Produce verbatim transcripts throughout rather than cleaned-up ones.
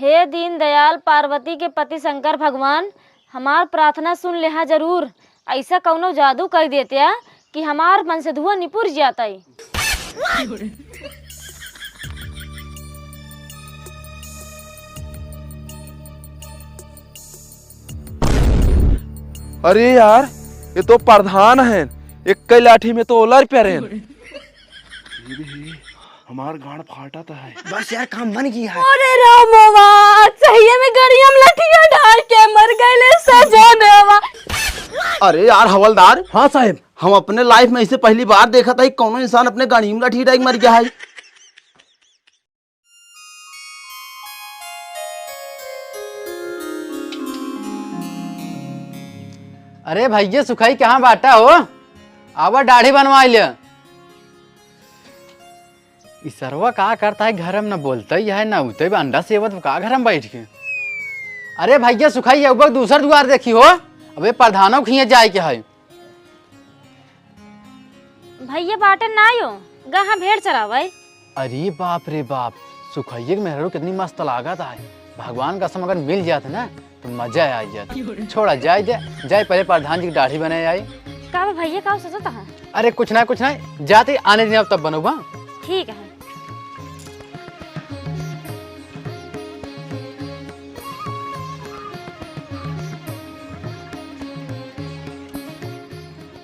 हे दीनदयाल पार्वती के पति शंकर भगवान, हमार प्रार्थना सुन लेहा जरूर। ऐसा कौनो जादू कर देत्या कि हमार मन से धुआं निपुर जातई। अरे यार, ये तो प्रधान है, एक कई लाठी में तो ओलर पे रहे। ये भी है, हमार गांड फाटा तो है। बस यार, काम बन गया है। अरे रामवा, सहिये में गड़िया में लठिया डाल के मर गइले सजनवा। अरे यार हवलदार। हाँ साहेब। हम अपने life में इसे पहली बार देखा था कि कौनो इंसान अपने गाड़ी में लठी डाल के मर गया है। अरे भैया सुखई, कहाँ बाटा हो? आवा, दाढ़ी बनवाइ ले। ई सरवा का करता है घर में, न बोलता ही है, न उठता ही, अंडा सेवत का घर में बैठ के। अरे भैया सुखई, अब दूसर दुआर देखी हो, अबे प्रधानों के हियाँ जाए के है। भैया बाटे ना आयो, गहा भेड़ चरावे। अरे बाप रे बाप, सुखैया के मेहरारू कितनी मस्त लागत है। भगवान कसम अगर मिल जात ना तो मजा आ जात। छोड़ा जाए दे, जाए पहले प्रधान जी की दाढ़ी बनाए आई। का बा भैया, का सोचत है? अरे कुछ ना, कुछ ना, जाते आने दिन अब तब बनोबा। ठीक है।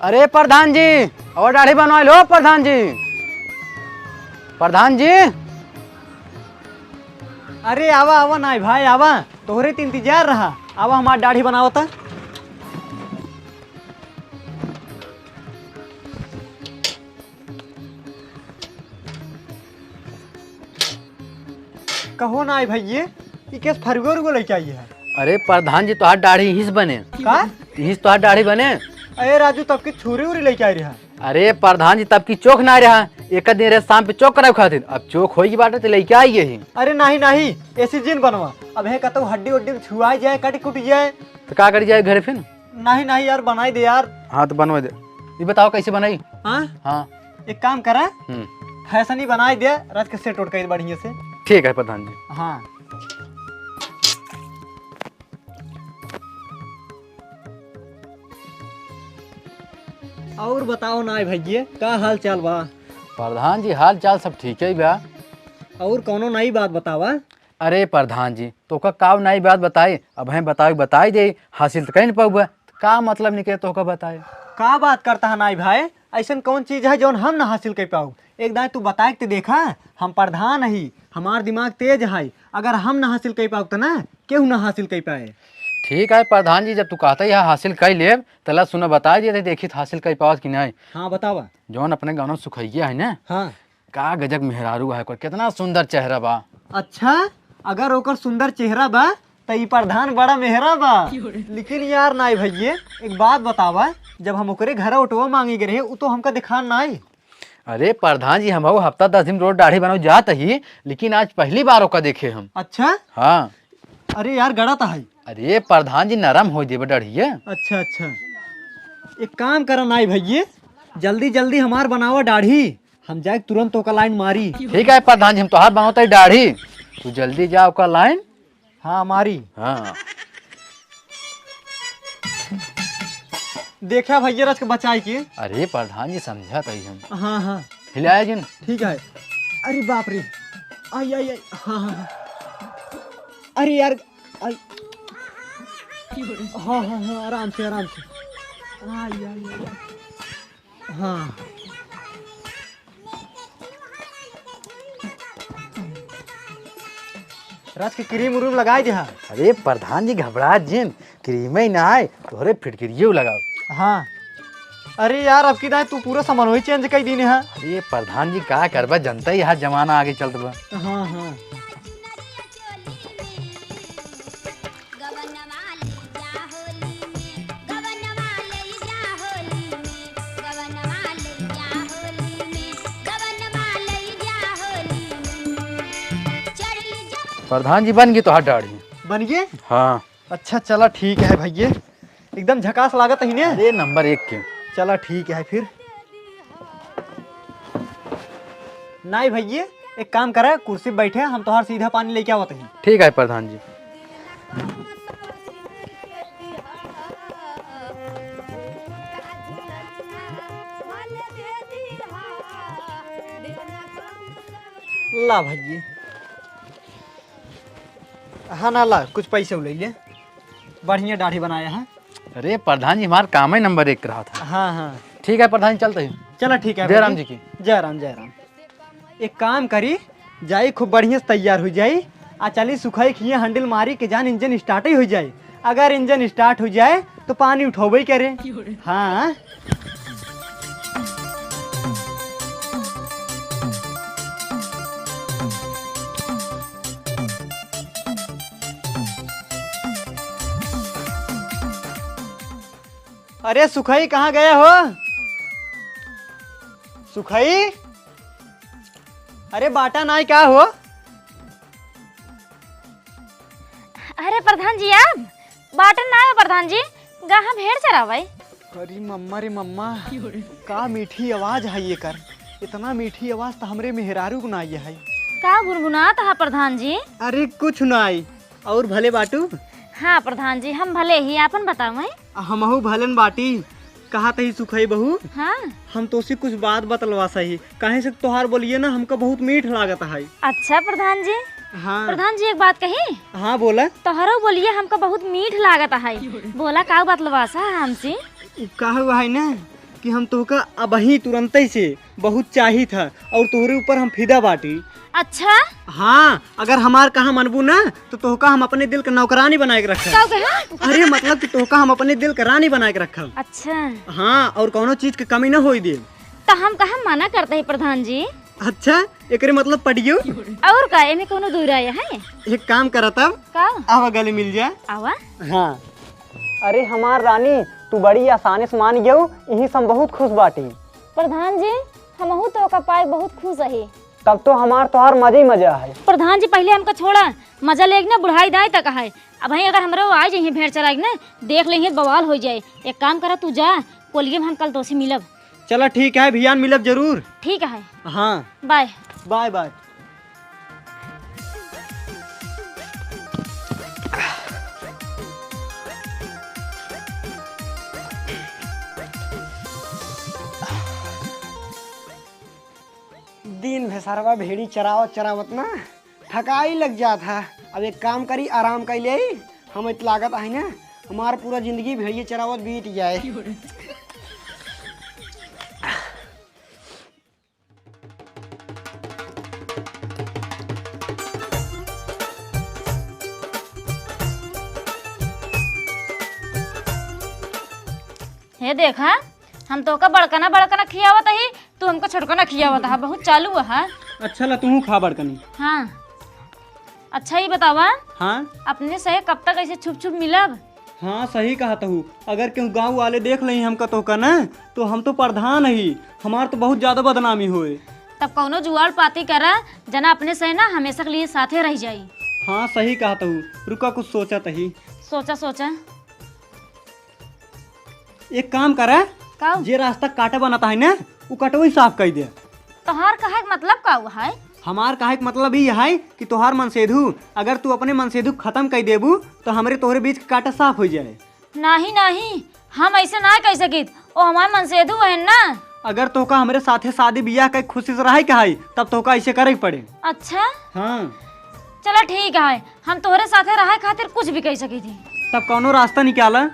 अरे प्रधान जी, और दाढ़ी बनवा लो प्रधान जी। प्रधान जी। अरे आवा, आवा नाई भाई, आवा, तोहरे त इंतजार रहा। आवा, हमार दाढ़ी बनावा त। कहो नाई भैये, ई केस फरुआ उरुआ लेके आई है? अरे प्रधान जी, तोहार दाढ़ी इहिस बने। का? इहिस तोहार दाढ़ी बने। अरे राजू, तब की छुरी उरी लेके आई रहा। अरे प्रधान जी, तब की चोख ना रहा, एक दिन रहे शाम पे चोख करावे खातिर, अब चोख होई की बाटे तो लेके आई यही। अरे नहीं नहीं, ऐसी जिन बनवा, अब है कतौ हड्डी उड्डी में छुआ जाए, कट कुट जाए। तो का करी जाए घरे फिर? नहीं नहीं यार, बनाई दे यार। हाँ तो बनवा दे। ये बताओ कैसे बनाई? हाँ? हाँ। एक काम करा, हम्म। फैशन ही बनाई दे, रच के सेट उट कर बढ़िया से। ठीक है प्रधान जी। हाँ। और बताओ नाई भैये, का हाल चाल बा? प्रधान जी, हाल चाल सब ठीक ही बा। और कौनो नई बात बतावा? अरे प्रधान जी, तोका काव नई बात बताई, अब हम बतावे बताई दे, हासिल तो कहीं नहीं पाउबा, का मतलब निकले तोका बताए? का बात करता है नाई भाई, ऐसन कौन चीज है जौन हम ना हासिल कर पाऊ? एक दाई तू बताए के ते देखा, हम प्रधान ही, हमार दिमाग तेज है, अगर हम ना हासिल कर पाऊ तो ना केहू ना हासिल कर पाए। ठीक है प्रधान जी, जब तू कहता ही है हासिल कर लेब, तला सुना बताए दिया, देखी हासिल कर पावत कि नहीं। हाँ बतावा। जौन अपने गाँव सुखैया है ना, हाँ। का गजब मेहरारू है ओकर, कितना सुंदर चेहरा बा। अच्छा, अगर ओकर सुंदर चेहरा बा, त ई प्रधान बड़ा मेहरा बा। लेकिन यार नाई भैये, एक बात बतावा, जब हम ओकरे घर ओटवा मांगे गए रहे, उ तो हमका दिखान नाई। अरे प्रधान जी, हम हफ्ता दस दिन रोज दाढ़ी बनावे जात ही, लेकिन आज पहली बार ओका देखे हम। अच्छा? हाँ। अरे यार, गड़ा त है। अरे प्रधान जी, नरम हो जेबे दाढ़ी ये। अच्छा अच्छा, एक काम करा नाई भैये, जल्दी जल्दी हमार बनावा दाढ़ी, हम जाए तुरंत ओका लाइन मारी। ठीक है प्रधान जी, हम तोहार बनावत ही दाढ़ी, तू जल्दी जा ओका लाइन। हाँ मारी। हाँ। देखा भैया रच के बचाई के। अरे प्रधान जी समझा तही हम। हाँ हाँ। हिलाया जिन। ठीक है। अरे बाप रे। आई आई आई। हाँ हाँ हाँ। अरे यार। आई। हाँ हाँ हाँ, आराम से आराम से। आई आई आई। हाँ। रच के क्रीम उरीम लगाई दे हा। अरे प्रधान जी घबरा जिन, क्रीम ही ना आए, तोहरे फिटकिरियो लगाओ। हाँ। अरे यार, अब की दाएं तू पूरा सामान वही चेंज कर दीने हा। अरे प्रधान जी का करबा, जनता ही यार जमाना आगे चलत बा। हाँ हाँ। प्रधान जी बन गई तोहार दाढ़ी। बन गए? हाँ। अच्छा चला ठीक है भैया, एकदम झकास लागत ही ने। अरे नंबर एक के। चला ठीक है फिर। नाई भैया, एक काम करे, कुर्सी पे बैठे, हम तोहार सीधा पानी लेके आवत ही। ठीक है प्रधान जी। ला भाई, हाँ ना, ला, कुछ पैसे ले ले, बढ़िया दाढ़ी बनाया है। अरे प्रधान जी, हमार काम ही नंबर एक रहा था। हाँ, हाँ। ठीक है प्रधान जी, चलते हैं। चला ठीक है जय राम भाई। जी की। जय राम, जय राम। एक काम करी, जाई खूब बढ़िया से तैयार हो जाई, आ चली सुखई खिया हैंडल मारी के जान इंजन स्टार्ट ही हो जाई। अगर इंजन स्टार्ट हो जाए तो पानी उठौबे करे। हाँ। अरे सुखई, कहाँ गए हो सुखई? अरे बाटा नाई का हो? अरे प्रधान जी, आप बाटन ना आयो प्रधान जी, गा हम भेड़ चरावे। अरे मम्मा रे मम्मा, का मीठी आवाज है ये कर। इतना मीठी आवाज तो हमरे मेहरारू को ना आई है। का गुनगुनात हा प्रधान जी? अरे कुछ ना आई। और भले बाटू? हाँ प्रधान जी, हम भले ही, आपन बतावे। हमहू भलन बाटी। कहा तही सुखई बहू, हाँ। हम तोसे कुछ बात बतलवा सही, काहे से तोहार बोलिए ना हमका बहुत मीठ लागत है। अच्छा प्रधान जी। हाँ। प्रधान जी, एक बात कही? हाँ, बोला। तोहरो बोलिए हमका बहुत मीठ लागत है। बोला, का बतलवा सा हमसे? उ का हुआ है ना कि हम तोहका अबही तुरंते से बहुत चाहित है और तोहरे ऊपर हम फिदा बाटी। अच्छा? हाँ, अगर हमार कहा मनबू ना तो तोहका हम अपने दिल के नौकरानी बनाए के रखब। का कहा? अरे मतलब कि तोहका हम अपने दिल के रानी बनाए के रखब। अच्छा। हाँ, और कौनो चीज के कमी ना होई देब। तो हम कहा मना करते ही प्रधान जी। अच्छा, एकरे मतलब पड़ियो। और का, एमे कौनो दूर आया है? एक काम करा तब। का? आवा गले मिल जा। आवा। हाँ। अरे हमार रानी, तू बड़ी आसानी से मान गयू, यही से हम बहुत खुश बाटी। प्रधान जी, हमहू तोहका पाए बहुत खुश अही। तब तो हमार तोहार मजे ही मजा है। प्रधान जी, पहले हमका छोड़ा, मजा लेके ना बुढ़ाई दाई तक है। अबहीं अगर हमरे वो आ जाइए भेड़ चराई के ना, देख लेइहे बवाल हो जाए। एक काम करा, तू जा, कोलिये में हम कल तोसे मिलब। चला ठीक है, भियान मिलब जरूर। ठीक है। हाँ। बाय। Bye bye. दिन भेसरवा भेड़ी चरावत चरावत ना थकाई लग जात है। अब एक काम करी, आराम कर ले, हम इत लागत है ना, हमार पूरा जिंदगी भेड़िए चरावत बीत जाए। हे देखा, हम तोहका बड़कना बड़कना खियावत ही, तू हमका छोटकना खियावत हा, बहुत चालू है। अच्छा ला, तू खा बड़कनी। हाँ। अच्छा, ई बतावा, हाँ? अपने सहे कब तक ऐसे छुप छुप मिलब? हाँ, सही कहत हू। अगर केहू गाँव वाले देख लेही हमका तोहका ना, तो हम तो प्रधान ही, हमार तो बहुत ज्यादा बदनामी होए। तब कौनो जुआड़ पाती करा, जना अपने सहे ना हमेशा के लिए साथे रह जाई। हाँ, सही कहत हू। रुका, कुछ सोचत ही। सोचा, सोचा। एक काम करा, का? जे रास्ता काटा बनता है ना, उ कटवई साफ कर दे। तोहार कहे के मतलब का हुआ है? हमार कहे के मतलब ई है कि तोहार मनसेधु, अगर तू अपने मनसेधु खत्म कर देबू, तो हमरे तोहरे बीच के काटा साफ हो जाए। नहीं, नहीं, हम ऐसे ना कह सकित। ओ हमार मनसेधु है ना। अगर तोहका हमरे साथे शादी बियाह के खुशी से रहे के है, तब तोहका ऐसे करे के पड़े। अच्छा? हाँ। चला ठीक है, हम तोहरे साथे रहे खातिर कुछ भी कह सकी थी। तब कौनो रास्ता निकाला।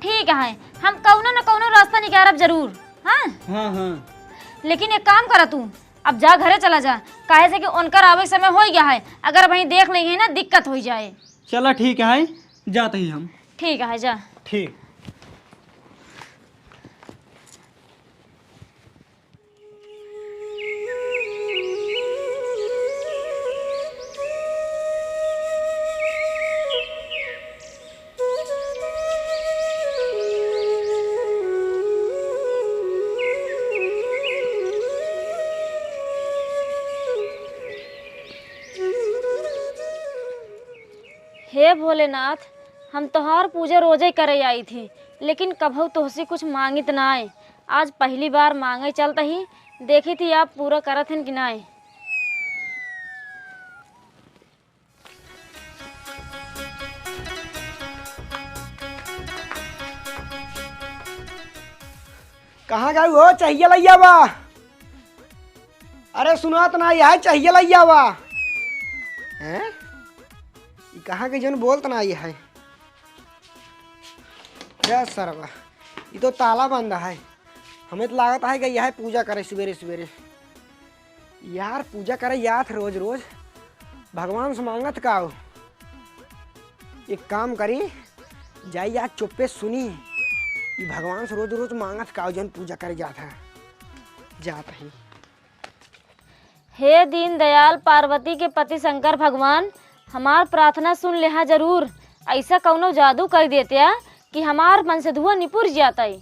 ठीक है, हम कौनो न कौनो रास्ता निकारब जरूर। हाँ? हाँ, हाँ। लेकिन एक काम करा तू, अब जा घरे चला जा, काहे से कि उनकर आवे के समय हो गया है, अगर वहीं देख लेंगे ना दिक्कत हो जाए। चला ठीक है, जात ही हम। ठीक है, जा। ठीक। हे भोलेनाथ, हम तोहार पूजा रोजे करे आई थी, लेकिन कभऊ तोहसे कुछ मांगित नाय। आज पहली बार मांगे चलत ही, देखी थी आप पूरा करत हन कि नाय। कहाँ गए हो? चाहिए लइया बा। अरे सुनात ना, यह चाहिए लइया बा। हैं? ई कहाँ के जौन बोलत ना, यह है। क्या सरवा, ई तो ताला बंद है। हमें तो लागत है कि यह पूजा करे सुबेरे सुबेरे। यार, पूजा करे जात है रोज रोज, भगवान से मांगत का हो? एक काम करी, जाई आज चुप्पे सुनी, ई भगवान से रोज रोज मांगत का हो, जौन पूजा करे जात है। जात ही। हे दीनदयाल पार्वती के पति शंकर भगवान, हमार प्रार्थना सुन लेहा जरूर। ऐसा कौनो जादू कर देत्या कि हमार मनसेधुआ निपुर जातई।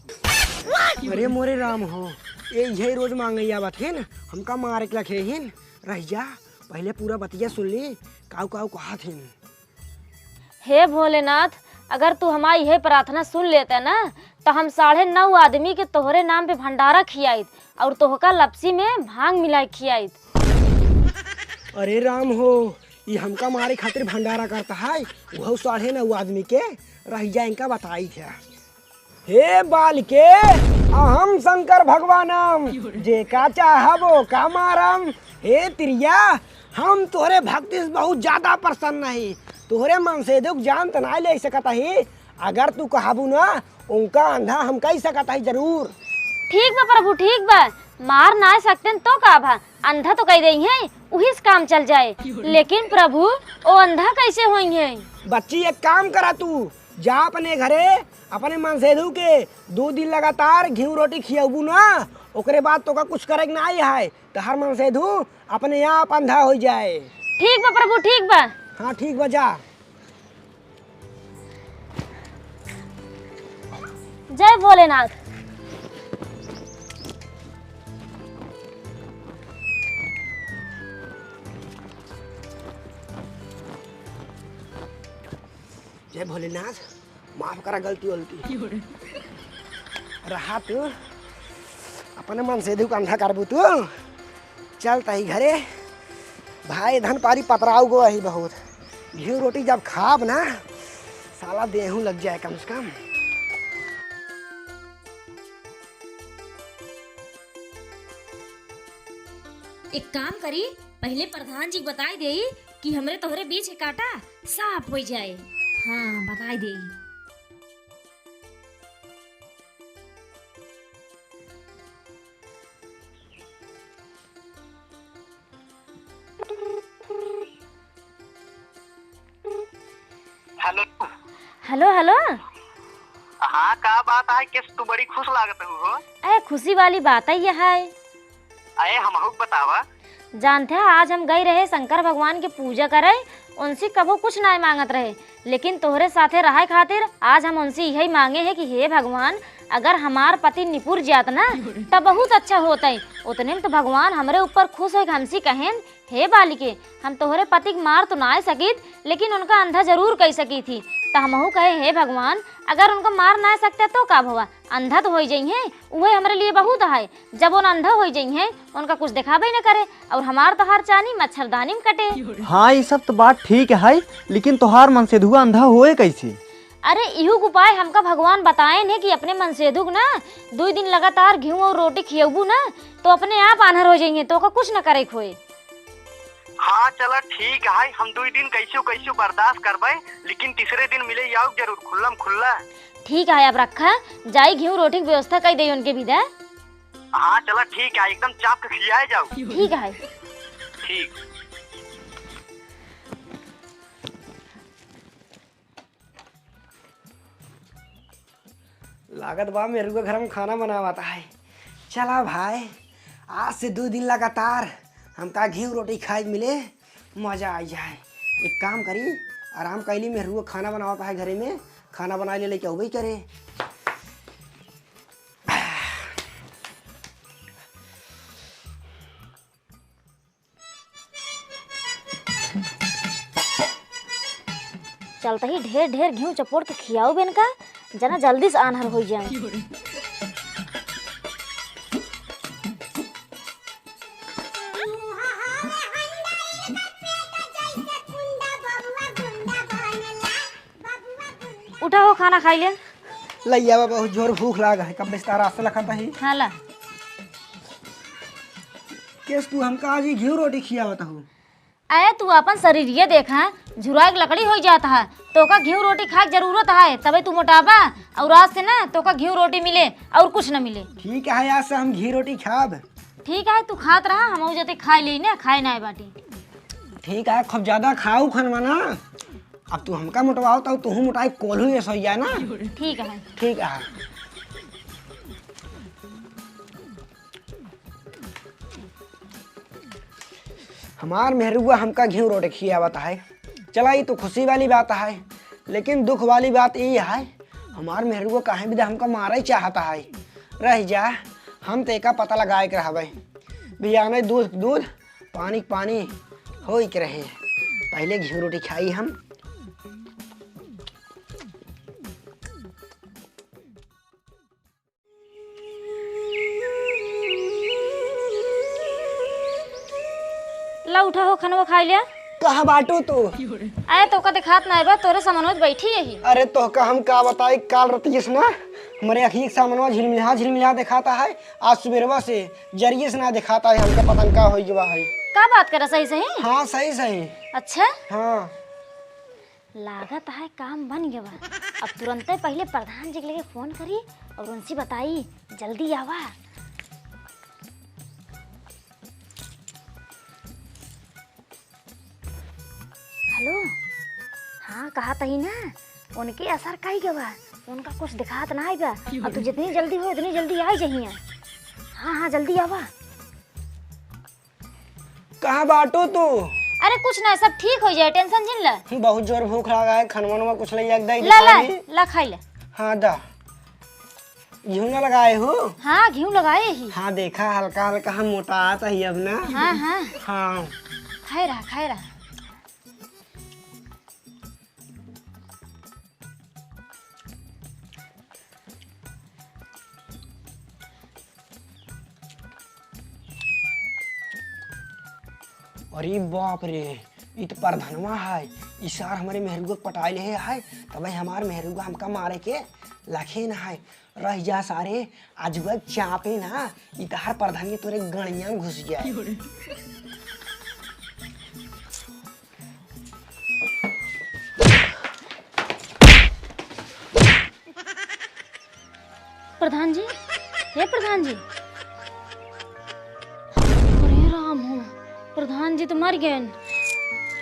अरे मोरे राम हो, ए इहे रोज मांगैया बात है न, हमका मारे के लखे हिन। रह जा, पहले पूरा बतिया सुन ली, काऊ काऊ कहत हिन। हे भोलेनाथ, अगर तू हमारी यह प्रार्थना सुन लेते ना, तो हम साढ़े नौ आदमी के तोहरे नाम पे भंडारा खियाइत और तोहका लपसी में भांग मिलाए खियाइत। अरे राम हो, ई हमका मारे खातिर भंडारा करता है, वह साढ़े नौ आदमी के। रह जा, इनका बताई थे। हे बालिके, अहम शंकर भगवानम, जेका चाहब ओका मारम। हे तिरिया, हम तोहरे भक्ति से बहुत ज्यादा प्रसन्न हई। तोहरे मनसेधुक जान त नाय ले सकत हई, अगर तू कहबू ना, उनका अंधा हम कई सकत हई जरूर। ठीक बा प्रभु, ठीक बा, मार नाय सकतेन तो का भा, अंधा तो कई देइहैं, उही से काम चल जाए। लेकिन प्रभु, ओ अंधा कैसे होइहैं? बच्ची, एक काम करा तू, जा अपने घरे, अपने मनसेधु के दो दिन लगातार घिउ रोटी खियौबू ना, ओकरे बाद तोका कुछ करे के नाई है, तोहार मनसेधु अपने आप अंधा होइ जाए। ठीक बा प्रभु, ठीक बा। हाँ, ठीक बा, जा। जय भोलेनाथ। जय भोलेनाथ, माफ करा गलती वलती। रहा तू, अपने मनसेधु का अंधा करबू तू। चल तही घरे, भाई धन पारी पतराऊ गो अही बहुत। घिउ रोटी जब खाब ना, साला देहू लग जाए कम से कम। एक काम करी, पहले प्रधान जी के बताई देई कि हमरे तोहरे बीच के कांटा साफ होइ जाए। हाँ, बताई देई। हेलो। Hello, hello. हाँ, का बात है? किस तू बड़ी खुश लागत हूँ हो? अरे, खुशी वाली बात है यह है। अरे, हमहू के बतावा। जानते हैं, आज हम गई रहे शंकर भगवान के पूजा करे, उनसे कबो कुछ नाय मांगत रहे, लेकिन तोहरे साथे रहे खातिर आज हम उनसे यही मांगे हैं कि हे भगवान, अगर हमार पति निपुर जात ना, तब बहुत अच्छा होतई। उतने में तो भगवान हमरे ऊपर खुश होइके हमसे कहेन, हे बालिके, हम तोहरे पति के मार तो नाय सकित, लेकिन उनका अंधा जरूर कई सकित ही। त हमहू कहे, हे भगवान, अगर उनका मार नाय सकते तो का भवा, अंधा तो होइ जइहें, उहे हमरे लिए बहुत है। जब उन अंधा होइ जइहें, उनका कुछ देखाबे न करे, और हमार तोहार चानी मच्छरदानी में कटे। हाँ, ई सब तो बात ठीक है, लेकिन तोहार मनसेधुआ अंधा होए कैसे? अरे, इहू के उपाय हमका भगवान बताएन है कि अपने मनसेधु के ना दुई दिन लगातार घिउ और रोटी खियौबू ना, तो अपने आप आन्हर होइ जइहें, तो ओका कुछ न करे के होए। हाँ, चला ठीक है, हम दुई दिन कैसे कैसे बर्दाश्त करबे, लेकिन तीसरे दिन मिले आओ जरूर, खुल्लम खुल्ला। ठीक है, अब रखा, जाई घिउ रोटी के व्यवस्था कई दे उनके भी दे। हाँ, चला ठीक है, एकदम चाप के खियाए जाओ। ठीक है। ठीक। लागत बा मेहरुआ घर में खाना बनावत है। चला भाई, आज से दो दिन लगातार हमका घिउ रोटी खाए के मिले, मजा आ जाए। एक काम करी, आराम कैली, मेहरुआ खाना बनावत है घरे में, खाना बनाए ले लेके अउबे करे। चलत ही ढेर ढेर घिउ चपोड़ के खियाउबे इनका, जना जल्दी से आन्हर होइ जाए। उठा हो, खाना खाई ले। लइया बा, बहुत जोर भूख लाग है, कब बिस्तारा से लखत ही। हाँ, ला। केस तू हमका आज ही घी रोटी खियावत हूँ? अरे, तू अपन शरीरिये देखा, झुराए के लकड़ी होइ जात है, तोका घी रोटी खाए के जरूरत है, तबे तू मोटाबा। और आज से ना तोका घी रोटी मिले और कुछ न मिले। ठीक है, आज से हम घी रोटी खाब। ठीक है, तू खात रहा, हम जाते खाए लेई ना, खाए ना बाटी। ठीक है, खूब ज्यादा खाऊ खनवा ना, अब तू हमका मोटवाओ तो तू मोटाई कोल्हू ये सोइया ना। ठीक है। ठीक है। हमार मेहरुआ हमका घी रोटी खियावत है। चला, ई तो खुशी वाली बात है, लेकिन दुख वाली बात ई है, हमार मेहरुआ काहे बिदा हमका मारे चाहत है। रह जा, हम तो एका पता लगाए के रहबे। बियाने दूध के दूध, पानी के पानी होई के रहे। पहले घी रोटी खाई हम। ला उठा हो, खनवा खाई लिया। कहाँ बाटू तू? अरे, तोका देखात नाई बा, तोरे सामनवा बैठी यही। अरे, तोहका हम का बताई, काल रतिये से ना हमरे अखिए के सामनवा झिलमिला झिलमिला देखाता है। आज सुबेरवा से जरिये से ना देखाता है, हमका पता न का होई गवा है। का बात करा, सही सही? हाँ, सही सही। अच्छा? हाँ। लागत है काम बन गवा। अब तुरंते पहले प्रधान जी के लगे फोन करी और उनसे बताई, जल्दी आवा। हेलो, हाँ, कहा तही ना, उनके असर कई गवा, उनका कुछ दिखात ना आइबा। अब तू जितनी जल्दी हो, उतनी जल्दी आई जहिया। हाँ, हाँ, जल्दी आवा। कहाँ बाटू तू? अरे कुछ ना, सब ठीक हो जाए, टेंशन जिन ला। बहुत जोर भूख लगा है, खनवा नवा कुछ ले जाके दे ला, ला, दे। ला खाई ले। हाँ दा। घिउ ना लगाए हो? हाँ, घिउ लगाए ही। हाँ, देखा, हल्का हल्का हम मोटात ही अब ना। हाँ, हाँ। हाँ। खाए रहा, खाए रहा। अरे बाप रे, ई त परधनवा है। ई सार हमरे मेहरुआ के पटाए ले है, तबे हमार मेहरुआ हमका मारे के लखे न है। रह जा सारे, आज वह चापे ना, ई तहार परधनिया तोरे गणिया में घुस जाए। प्रधान जी, हे प्रधान जी। अरे राम हो, प्रधान जी तो मर गए।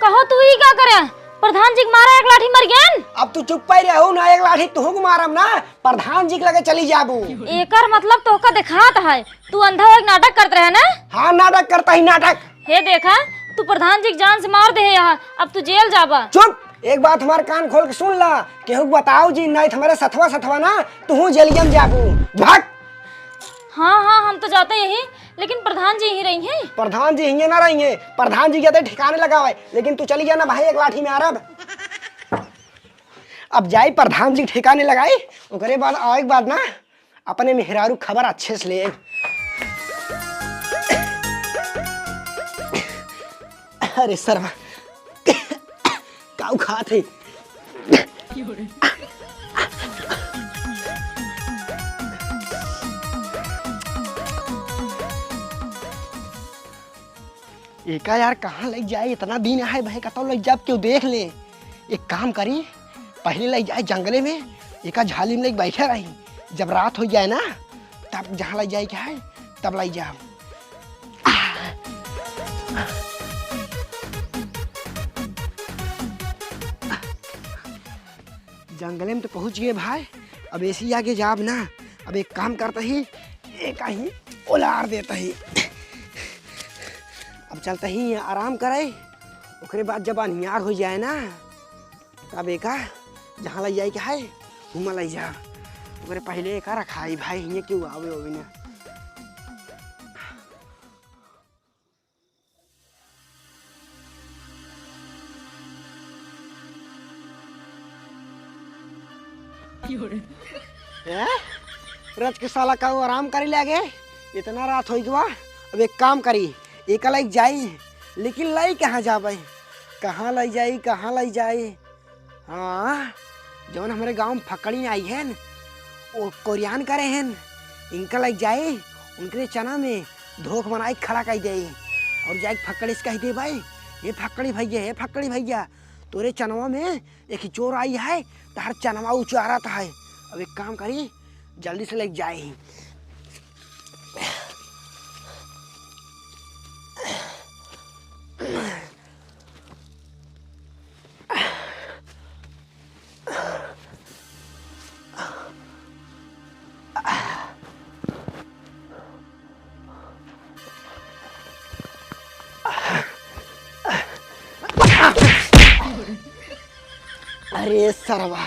कहो तू ई का करे? प्रधान जी के मारा एक लाठी मर गए। अब तू चुप ही रहो ना, एक लाठी तुहू को मारम ना। प्रधान जी के लगे चली जाबू। एकर मतलब तोहका देखात है, तू अंधा हो एक नाटक करत रहे ना? हाँ, नाटक करता ही नाटक। हे देखा, तू प्रधान जी के जान से मार दे यहाँ, अब तू जेल जाबा। चुप, एक बात हमार कान खोल के सुन ला, केहू के बताओ जी, नहीं तो हमारे सथवा सथवा ना, तू जेलिया में जाबू। भाग। हाँ, हाँ, हम तो जाते यही, लेकिन प्रधान जी यहीं रही हैं। प्रधान जी यहीं ना रही हैं, प्रधान जी के ठिकाने लगावे, लेकिन तू चली जाना भाई, एक लाठी में मारब। अब जाई प्रधान जी ठिकाने लगाई, ओकरे बाद आए के बाद ना अपने मेहरारू खबर अच्छे से ले। अरे सरवा, काऊ खात है? एका यार कहाँ लग जाए, इतना दिन है भाई, कतौ लग जाए, क्यों देख ले। एक काम करी, पहले लग जाए जंगले में, एका झाली में लग बैठे रही, जब रात हो जाए ना, तब जहाँ लग जाए क्या है, तब लग जाए। जंगले में तो पहुँच गए भाई, अब ऐसे ही आगे जाब ना। अब एक काम करता ही, एक ही उलार देता ही। अब चलता ही आराम करे, ओकरे बाद जब अनियार हो जाए ना, तब एका जहाँ लइ जाए के है, हुआँ लइ जा। ओकरे पहले एका रखाई भाई, हियाँ क्यों आवे होवे ना। हैं? रच के साला का वो आराम करे लागे? इतना रात होइ गवा, अब एक काम करी, एक लइक जाई, लेकिन लइ कहाँ जाबे? कहाँ लइ जाई, कहाँ लइ जाई? हाँ, जौन हमरे गाँव में फकड़ी आई है न, ओ कोरियान करे हन, इनका लग जाए, उनके चना में धोख बनाए खड़ा कर दे। और जाए फक्कड़ी से कह दे, "भाई, ये फक्कड़ी भैया, ये फक्कड़ी भैया, तोरे चनवा में एक चोर आई है, तहर चनवा उचारत है।" अब एक काम करी, जल्दी से लग जाए। अरे सरवा,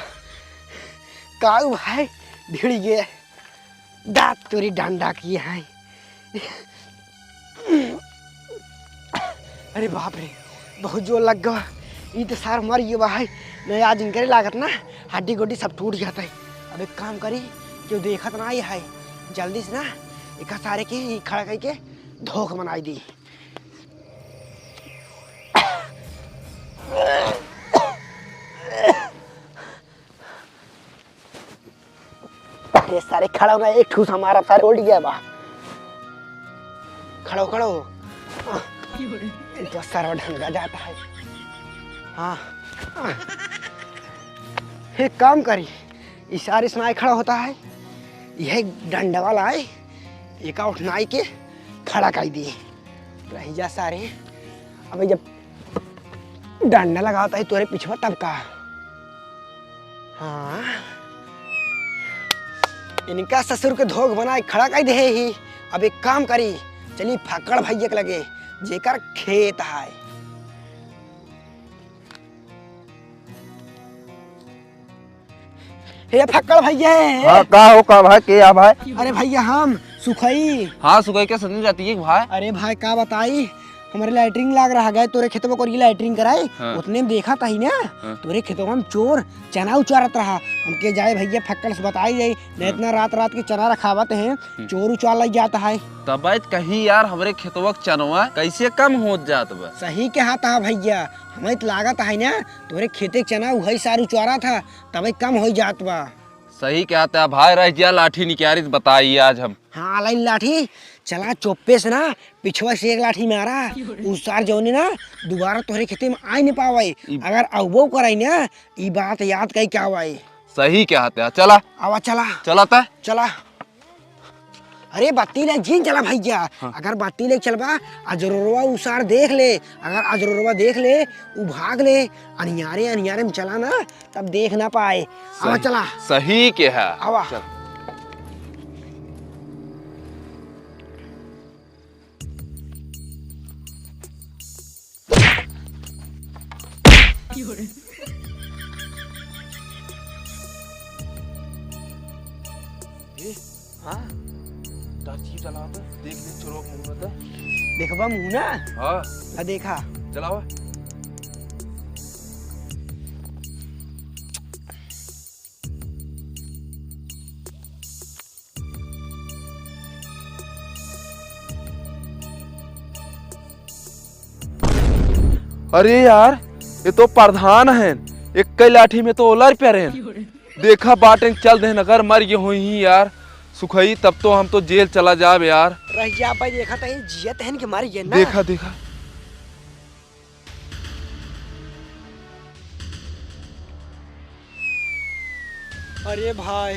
काऊ भाई भिड़ गए, दांत तोरी डंडा की है। अरे बाप रे, बहुत जोर लग गवा। ई तो सार मर गयो बा है। नहीं, आज इनकरे लागत ना, हड्डी गोड्डी सब टूट जाता है। अब एक काम करी, क्यों देखत ना आई है, जल्दी से ना एका सारे के ई खड़ा करके धोख बनाई दी। अरे सारे खड़ा हो ना, एक ठूस हमारा सारे उल्ट गया बा। खड़ा हो, खड़ा हो। तो सारा ढंगा जाता है। हाँ। एक काम करी, ई सारे सुनाई खड़ा होता है, यह डंडा वाला है, एका उठनाई के खड़ा कर दी। रही जा सारे। अबे जब डंडा लगावत है तोरे पिछवा तब का? हाँ, इनका ससुर के धोख बनाए खड़ा कर दे ही। अब एक काम करी, चली फक्कड़ भैया के लगे, जेकर खेत है। हे फक्कड़ भैया। हाँ, का हो, का भाई, के आ भाई? अरे भैया, हम सुखई। हाँ, सुखई के सनी रहती है भाई। अरे भाई, का बताई, हमारे लैट्रिन लाग रहा गए, तोरे खेतवा कोरी लैट्रिन कराए, हाँ। उतने में देखा था ही ना, हाँ। तोरे खेतवा में चोर चना उचारत रहा। हमके जाए भैया फक्कड़ से बताई जाई, नहीं हाँ। इतना रात रात के चना रखावत है, हम्म। चोर उचार लग जाता है। तब कहीं यार, हमरे खेतवा के चनवा कैसे कम होत जात बा? सही कहा था भैया, हमें तो लागत है ना, तोरे खेते के चना उहई सार उचारा था, तबे कम हो जात बा। सही कहत है भाई, रह जा लाठी निकारित बताई आज हम। हाँ, लाई लाठी, चला चुप्पे से ना, पिछवा से एक लाठी मारा, उ सार जौने ना, दोबारा तोहरे खेते में आए नहीं पावे। ई अगर अउबो कराई ना, ई बात याद कई क्या आवे। सही कहत है, चला। आवा, चला। चला त। चला। अरे, बत्ती ले जिन चला भैया। हाँ। अगर बत्ती ले चलबा, अजरोरवा उ सार देख ले, अगर अजरोरवा देख ले, उ भाग ले, अनियारे, अनियारे में चला ना, तब देख ना पाए। आवा, सही, चला। सही के है। आवा। चल। ए, हाँ? तार जीप चलावा त, देख ले चोरवा मुँह में त। देखबा मुँह ना? हाँ। आ देखा। चलावा। अरे यार, ये तो प्रधान हैं, एक कई लाठी में तो ओलर पे रहेन। देखा बाटेन, चल देहन, अगर मर गए होई ही यार सुखई, तब तो हम तो जेल चला जाब यार। रह जा भाई, देखा तही जियत हन कि मर गए ना। देखा, देखा। अरे भाई,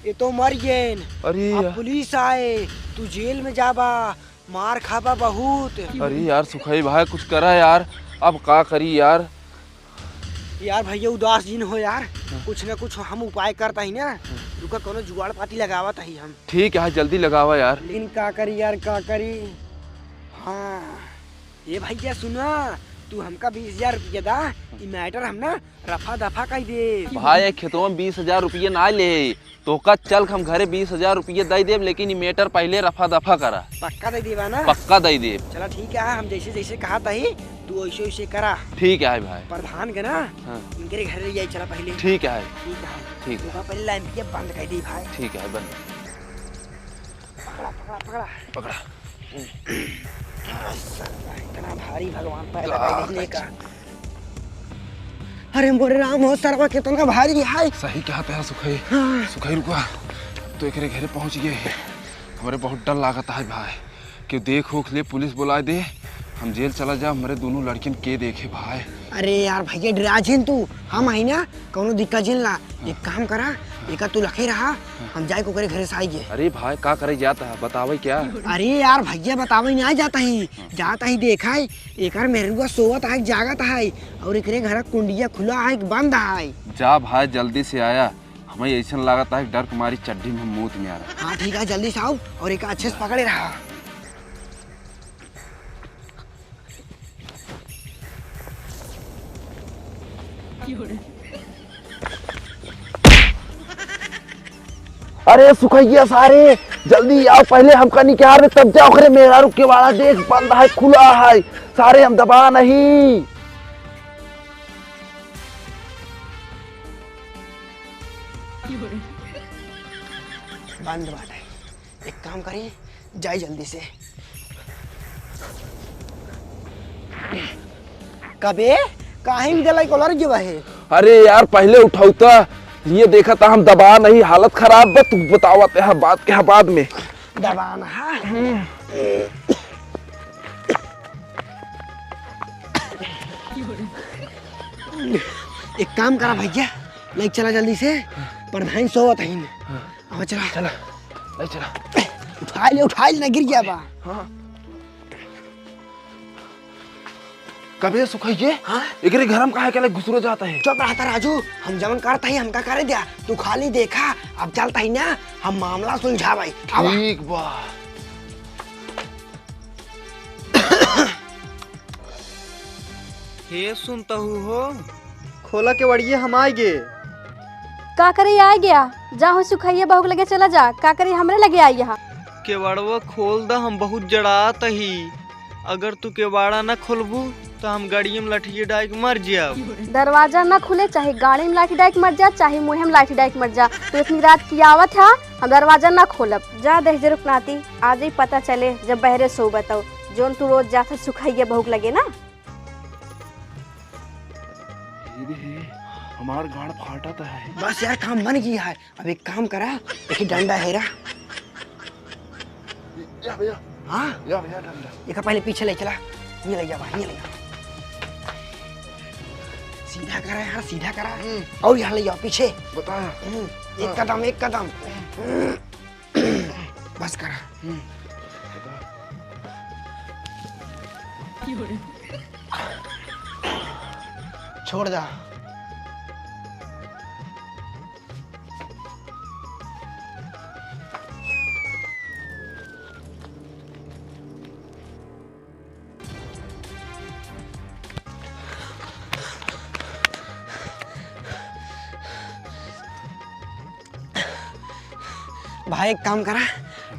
ये तो मर गए। अरे अब यार। पुलिस आए, तू जेल में जाबा, मार खाबा बहुत। अरे यार सुखई भाई, कुछ करा यार, अब का करी यार? यार भैया उदास जिन हो यार, हाँ। कुछ ना कुछ हम उपाय करता ही ना, हाँ। रुका कोनो जुगाड़ पाती लगावत ही हम। ठीक है, जल्दी लगावा यार। लेकिन का करी यार, का करी? हाँ, ये भैया सुना, तू हमका बीस हजार रुपया दा, ई मैटर हम ना रफा दफा कर दे। भाई, ये खेतवा में बीस हजार रुपया ना ले, तोहका चल हम घरे बीस हजार रुपये दे देब, लेकिन ई मैटर पहले रफा दफा करा। पक्का दे देबा ना? पक्का दे देब। चला ठीक है, हम जैसे जैसे कहा तही तू वैसे वैसे करा। ठीक है भाई। प्रधान के ना, हाँ। इनके घरे ले जाए चला पहले। ठीक है। ठीक है। ठीक है। ओका पहले लाइन के बंद कर दी भाई। ठीक है, बंद। पकड़ा, पकड़ा, पकड़ा। पकड़ा। इतना भारी भगवान पैदा का कर देने का। अरे मोरे राम हो, सरवा कितना भारी है। सही कहत है सुखई। हाँ। सुखई रुका। तो एकरे घरे पहुँच गए हैं। हमरे बहुत डर लागत है भाई, केहू देख ओख ले, पुलिस बुलाए दे, हम जेल चला जा, हमरे दोनों लड़किन के देखे भाई। अरे यार भैया, डरा जिन तू, हम आई ना, कौनो दिक्कत जिन ला। एक काम करा, एका तू लखे रहा, हम जाए के ओकरे घरे से आई गे। अरे भाई, का करे जाता है, बतावे क्या? अरे यार भैया, बतावे ना जाता ही, जाता ही देखा है, एकर मेहरुआ सोवत है, जागत है, और एकरे घर कुंडिया खुला है, बंद है। जा भाई, जल्दी से आया, हमें ऐसन लागत है, डर के मारी चड्ढी में हम मूत में आ रहा। हाँ ठीक है, जल्दी से आओ और एक अच्छे से पकड़े रहा। अरे सुखैया सारे, जल्दी आओ, पहले हमका निकाल दे, तब जाओ। अरे मेहरारू केवाड़ा देख, बंद है, खुला है, सारे हम दबा नहीं। बंद बाटे। एक काम करी, जाई जल्दी से। कबे काहे भी गलाई कॉलर जो है? अरे यार, पहले उठौता, ये देखा था हम दबा नहीं, हालत खराब बा। तू बतावा ते, हाँ, बात के, हाँ, बाद में। दबा ना, हाँ। एक काम करा भैया, लेके चला जल्दी से, प्रधान सोवत है। आवा चला। चला, ले चला। उठाइ ले, उठाइ ले, ना गिर गया बा। हाँ। कबे सुखैये? हाँ? एकरे घर में काहे के लिए घुसरो जाता है? चुप रहता राजू, हम जवन करता ही हमका करे द्या, तू खाली देखा, अब चलता ही ना, हम मामला सुलझावाई। आवा। ठीक बा। हे सुनतहु हो, खोला केवड़िया, हम आइ गे। का करे आइ गया? जा हो सुखैया बहू के लगे चला जा। का करे हमरे लगे आइ यहाँ? केवड़वा खोल द, हम बहुत जड़ात ही। अगर तू केवाड़ा न खोलबू त हम गड़िया में लठिया डाइक मर जाब। दरवाजा न खुले, चाहे गाड़ी में लाठी डाइक मर जा, चाहे मुँहे में लाठी डाइक मर जा। तू इतनी रात की आवत है, हम दरवाजा न खोलब। जा देख जे रुकनाती, आज ही पता चले जब बहरे सोबत हो। जोन तू रोज जात है सुखैया बहू के लगे ना। हे रे हे, हमार गाड़ फाटत है। बस यार, काम बन गया है। अब एक काम करा, एक डंडा हेरा। या भैया। हाँ? या भैया डंडा। एका पहले पीछे ले चला। ये ले जा भाई, ये ले जा। सीधा करा यार, सीधा करा। हम्म। और यहाँ ले जाओ पीछे। बताया। हम्म, एक हाँ। कदम, एक कदम। बस करा। हम्म। छोड़ दा। भाई, एक काम करा,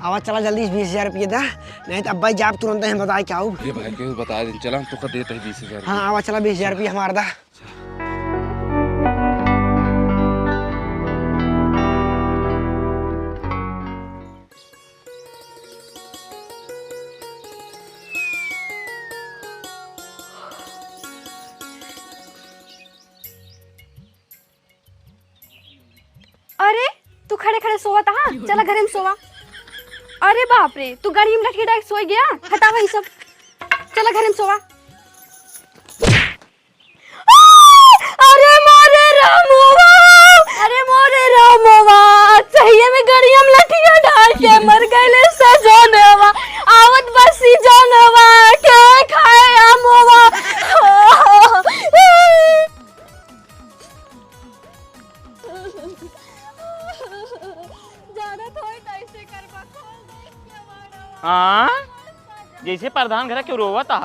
आवा चला जल्दी बीस हजार रुपये दा, नहीं तो अब्बा जाब तुरंत हम बताए क्या हो। ये भाई के बता दे, चला हम तो कर देते हैं बीस हजार। हाँ, आवा चला बीस हजार रुपये हमार दा। अरे, तू खड़े खड़े सोवत हा? चला घरे में सोवा। अरे बाप रे, तू गड़ी में लटके डाइक सोई गया? हटावा ई सब। चला घरे में सोवा। अरे मोरे रामवा, अरे मोरे रामवा, सहिये में गड़िया में लठिया डाल के मर गइले सजनवा, आवत बसी जनवा के खाए आमवा। जानत होई त ऐसे करबा, खोल दे केवाड़वा। हाँ? जैसे प्रधान घर के रोवत है।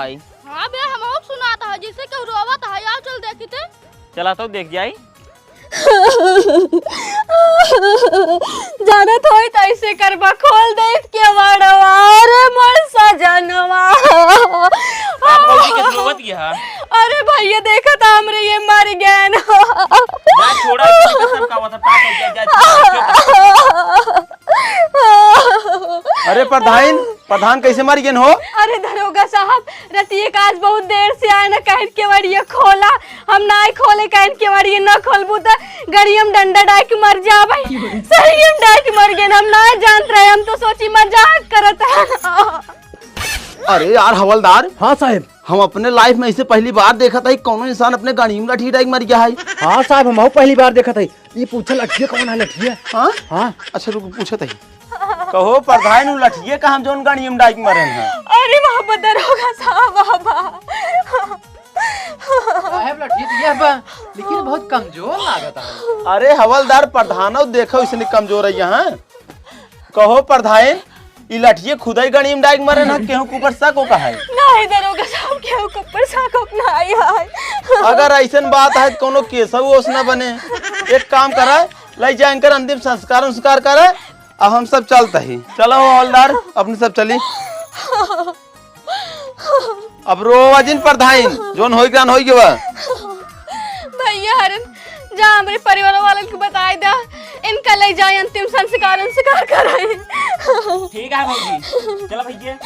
हाँ बे, हमहू सुनात है, जैसे केहू रोवत है। आओ चल देखी ते। चला तो देख जाई। जानत होई त ऐसे करबा, खोल देत केवाड़वा, अरे मोर सजनवा। का भौजी के रोवत गया? अरे भैया, देखा था हमरे ये मर गए ना। जा छोड़ा, इनका सब का होता, पागल, जा, जा, जा, जा। अरे प्रधान, प्रधान कैसे मर गेन हो? अरे दरोगा साहब, रतिये का आज बहुत देर से आए ना, कहन केवड़िया खोला, हम ना खोले, कहन केवड़िया ना खोलबू त गड़ियम डंडा डाइक मर जाबे। सही हम डाइक मर गेन, हम ना जानत रहे, हम तो सोची मजाक करत है। अरे यार हवलदार। हाँ साहेब। हम अपने लाइफ में इसे पहली बार देखत हई, कौनो इंसान अपने गाड़ी में लठी डाइक मर गया है। हाँ साहेब, हमहू पहली बार देखत हई। ई पूछल लठिया कौन है लठिया? हाँ? हाँ। अच्छा रुक, पूछत हई। कहो प्रधान, उ लठिया का हम जौन गाड़ी में डाइक मरे हैं? अरे बाबा दरोगा साहब, बाबा। साहेब लठिया तो यह बा, लेकिन बहुत कमजोर लागत है। अरे हवलदार, प्रधान देखो इसने कमजोर है यहाँ। कहो प्रधान, ई लठिये खुदई गाड़ी में डाइक मरे ना, केहू के ऊपर शक हो का है? नहीं दरोगा साहब, केहू के ऊपर शक हो नहीं है। अगर ऐसन बात है तो कोनो केस वोस ना बने। एक काम करा, ले जा इनकर अंतिम संस्कार उस्कार करा, अब हम सब चलत ही। चलो हवलदार, अपने सब चली। अब रोवा जिन प्रधान, जौन होई जान होई गवा। भैया हरन, जा हमरे परिवार वालन के बताई दा, इनका ले जाए अंतिम संस्कार उस्कार कराए। ठीक है भौजी, चलो भैया।